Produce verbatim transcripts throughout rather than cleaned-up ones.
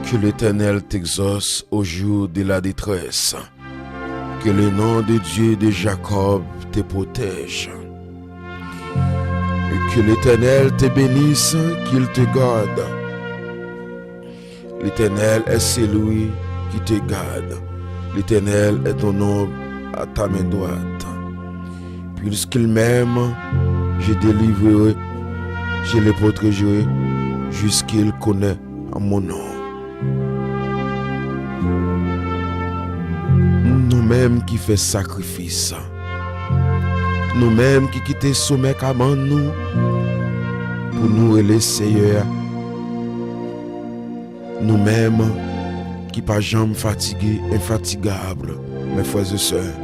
Que l'Éternel t'exauce au jour de la détresse. Que le nom de Dieu de Jacob te protège. Que l'Éternel te bénisse, qu'il te garde. L'Éternel est celui qui te garde. L'Éternel est ton ombre à ta main droite. Puisqu'il m'aime, je délivrerai, je le protégerai, jusqu'il connaît mon nom. Nou menm ki fè sakrifis, nou menm ki kite somè kabann nou pou nou rele Seyè a, nou menm ki pa janm fatige, infatigable, mes frères et sœurs,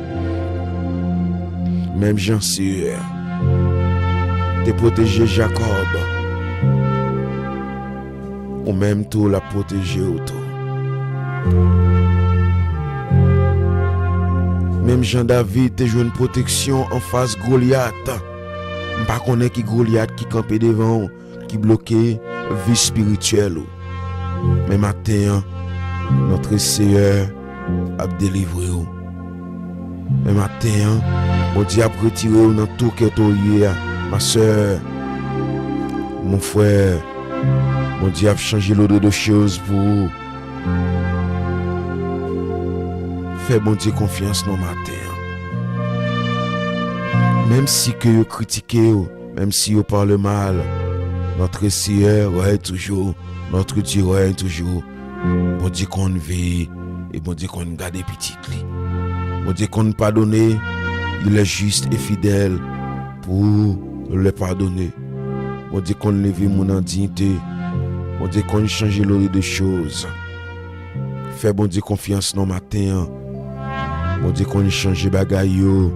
menm jan Seyè a te pwoteje Jakòb, ou menm tou l ap pwoteje w tou. Menm jan David te jwenn pwoteksyon anfas Golyat, m pa konnen ki Golyat ki kanpe devan w, ki bloke vi espirityèl ou. Men maten an, Notre Seyè ap delivre w. Men maten an, Bondye ap retire w nan tou kè to ye a, ma sè, mon frè. Bondye ap chanje l'ordre de choses pou ou. Fè Bondye konfyans nan maten an. Menm si ke yo kritike w, menm si yo parle mal, Notre Seyè règne toujours, Notre Dieu règne toujours. Bondye konn veye e Bondye konn gade pitit li. Bondye konn padone, il est juste et fidèle pour le pardonner. Bondye konn leve moun an diyite. Bondye konn chanje l'ordre de choses. Fè Bondye konfyans nan maten an. Bondye konn chanje bagay yo.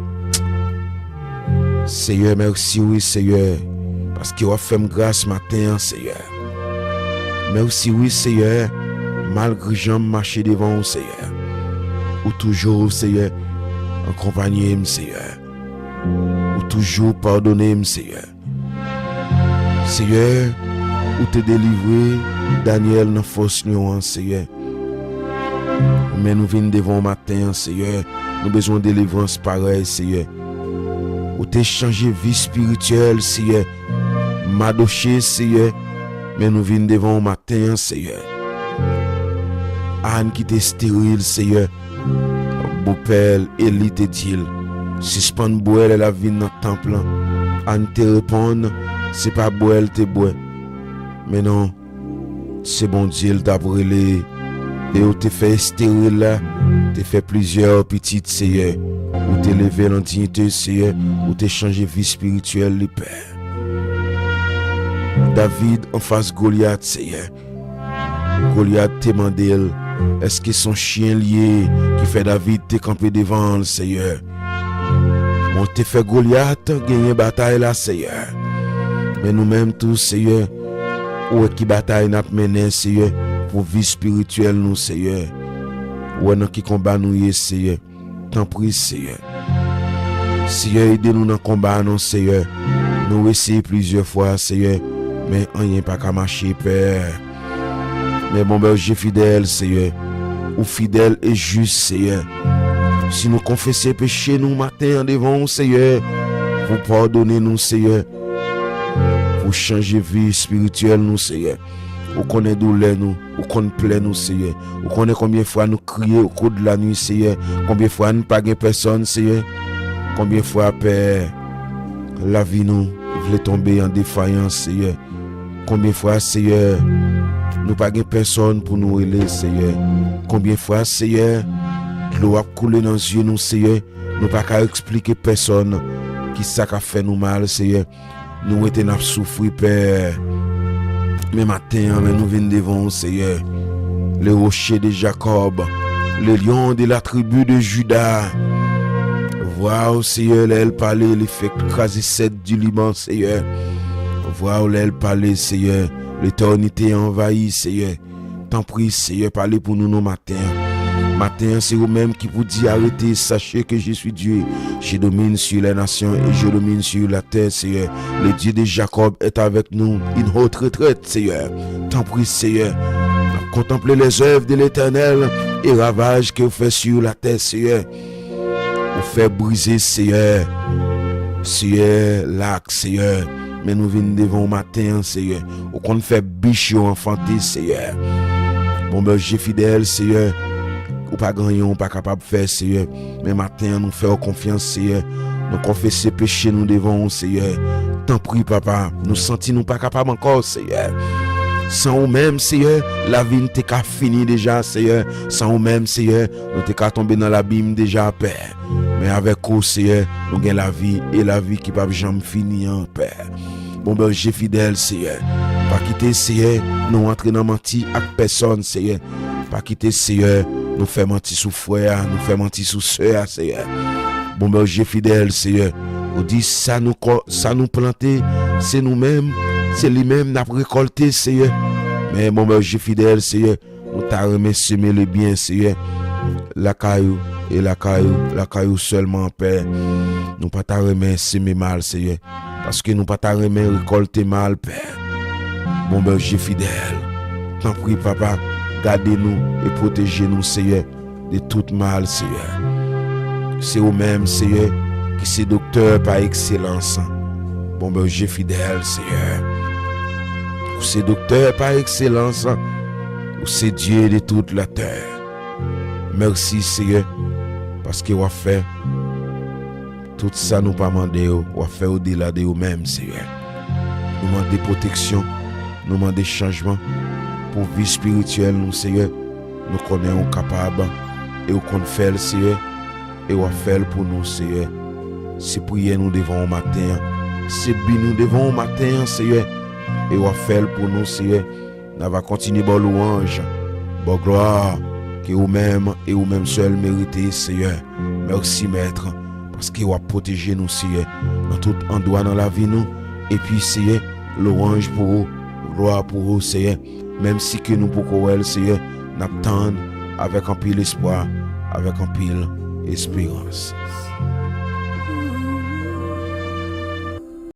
Seyè, mèsi wi, Seyè, paske w ap fè m gras maten an, Seyè. Mèsi wi, Seyè, malgre jan m mache devan w, Seyè. Ou toujou, Seyè, akonpanye m, Seyè. Ou toujou padone m, Seyè. Seyè, ou te delivre Danyèl nan fòs lyon an, Seyè. Men nou vin devan w maten an, Seyè. Nou bezwen delivrans parèy, Seyè. Ou te chanje vi espirityèl, Seyè. Madoche, Seyè. Men nou vin devan w maten an, Seyè. Ann ki te esteril, Seyè. Bopè l, Eli te di l, sispann bwè lè l ap vin nan tanp lan. Ann te reponn, se pa bwè l te bwè. Men non, se Bondye l t ap rele. E ou te fè esteril la, te fè plizyè pitit, Seyè. Ou te leve l an diyite, Seyè. Ou te chanje vi espirityèl li, Pè. David anfas Golyat, Seyè. Golyat te mande l, èske se yon chen l ye ki fè David te kanpe devan l, Seyè? Bon, te fè Golyat genyen batay la, Seyè. Men nou menm tou, Seyè, ou wè ki batay n ap mennen, Seyè, pou vi espirityèl nou, Seyè. Ou wè nan ki konba nou ye, Seyè. Tanpri, Seyè. Seyè, ede nou nan konba a non, Seyè. Nou eseye plizyè fwa, Seyè, men anyen pa ka mache, Pè. Men bon bèje fidèl, Seyè. Ou fidèl e jis, Seyè. Si nou konfese peche nou maten an devan w, Seyè, pou w padone nou, Seyè, pou w chanje vi espirityèl nou, Seyè. Ou konnen doulè nou, ou konn plè nou, Seyè. Ou konnen konbyen fwa nou kriye o kou de la nwi, Seyè. Konbyen fwa n pa gen pèsòn, Seyè. Konbyen fwa, Pè, lavi nou vle tonbe an defayans, Seyè. Konbyen fwa, Seyè, nou pa gen pèsòn pou nou rele, Seyè. Konbyen fwa, Seyè, dlo ap koule nan zye nou, Seyè. Nou pa ka eksplike pèsòn kisa k ap fè nou mal, Seyè. Nou rete n ap soufri, Pè. Men maten an, men nou vin devan w, Seyè. Le rocher de Jacob, le lion de la tribu de Juda. Vwa w, Seyè, lè l pale, li fè kraze sèd di Liban, Seyè. Vwa w, lè l pale, Seyè, letènite anvayi, Seyè. Tanpri, Seyè, pale pou nou non maten an. Maten an, se ou menm ki pou di, arrêtez, sachez que je suis Dieu. Je domine sur les nations et je domine sur la terre, Seyè. Le Dieu de Jacob est avec nous, une haute retraite, Seyè. Tanpri, Seyè, n ap Contemplez les œuvres de l'Éternel, e ravaj ke w fè sou latè, Seyè. Ou fè brize, Seyè. Seyè, lak, Seyè. Men nou vin devan w maten an, Seyè. Ou konn fè bich yo anfante, Seyè. Bon, Bondye fidèl, Seyè. Ou pa gen anyen ou pa kapab fè, Seyè. Men maten an, nou fè w konfyans, Seyè. Nou konfese peche nou devan w, Seyè. Tanpri, Papa, nou santi nou pa kapab ankò, Seyè. San ou menm, Seyè, lavi n te ka fini deja, Seyè. San ou menm, Seyè, nou te ka tonbe nan labim deja, Pè. Men avèk ou, Seyè, nou gen lavi, e lavi ki p ap janm fini an, Pè. Bon, Bondye fidèl, Seyè. Pa kite, Seyè, nou antre nan manti ak pèsòn, Seyè. Pa kite, Seyè, nou fè manti sou frè a, nou fè manti sou sè a, Seyè. Bon, Bondye fidèl, Seyè. Ou di sa nou kò, sa nou plante, se nou menm, se li menm n ap rekòlte, Seyè. Men, bon, Bondye fidèl, Seyè, nou ta renmen seme lebyen, Seyè. Lakay ou, e lakay ou, lakay ou sèlman, Pè. Nou pa ta renmen seme mal, Seyè. Paske nou pa ta renmen rekòlte mal, Pè. Bon, Bondye fidèl. Tanpri, Papa, gade nou e pwoteje nou, Seyè, de tout mal, Seyè. Se ou menm, Seyè, ki se doktè pa ekselans. Bon, Bondye fidèl, Seyè. Ou se doktè pa ekselans. Ou se Dye de tout latè. Mèsi, Seyè, paske w ap fè tout sa nou pa mande yo, w ap fè odela de yo menm, Seyè. Nou mande pwoteksyon, nou mande chanjman pou vi espirityèl nou, Seyè. Nou konnen ou kapab e ou konn fè l, Seyè, e w ap fè l pou nou, Seyè. Se priyè nou devan ou maten an, se bi nou devan ou maten an, Seyè, e w ap fè l pou nou, Seyè. N a va kontinye ba w lwanj, ba w glwa ke ou menm e ou menm sèl merite, Seyè. Mèsi, Mèt, paske w ap pwoteje nou, Seyè, nan tout andwa nan lavi nou. Epi, Seyè, lwanj pou ou, glwa pou ou, Seyè. Menm si ke nou poko wè l, Seyè, n ap tann avèk anpil espwa, avèk anpil esperans.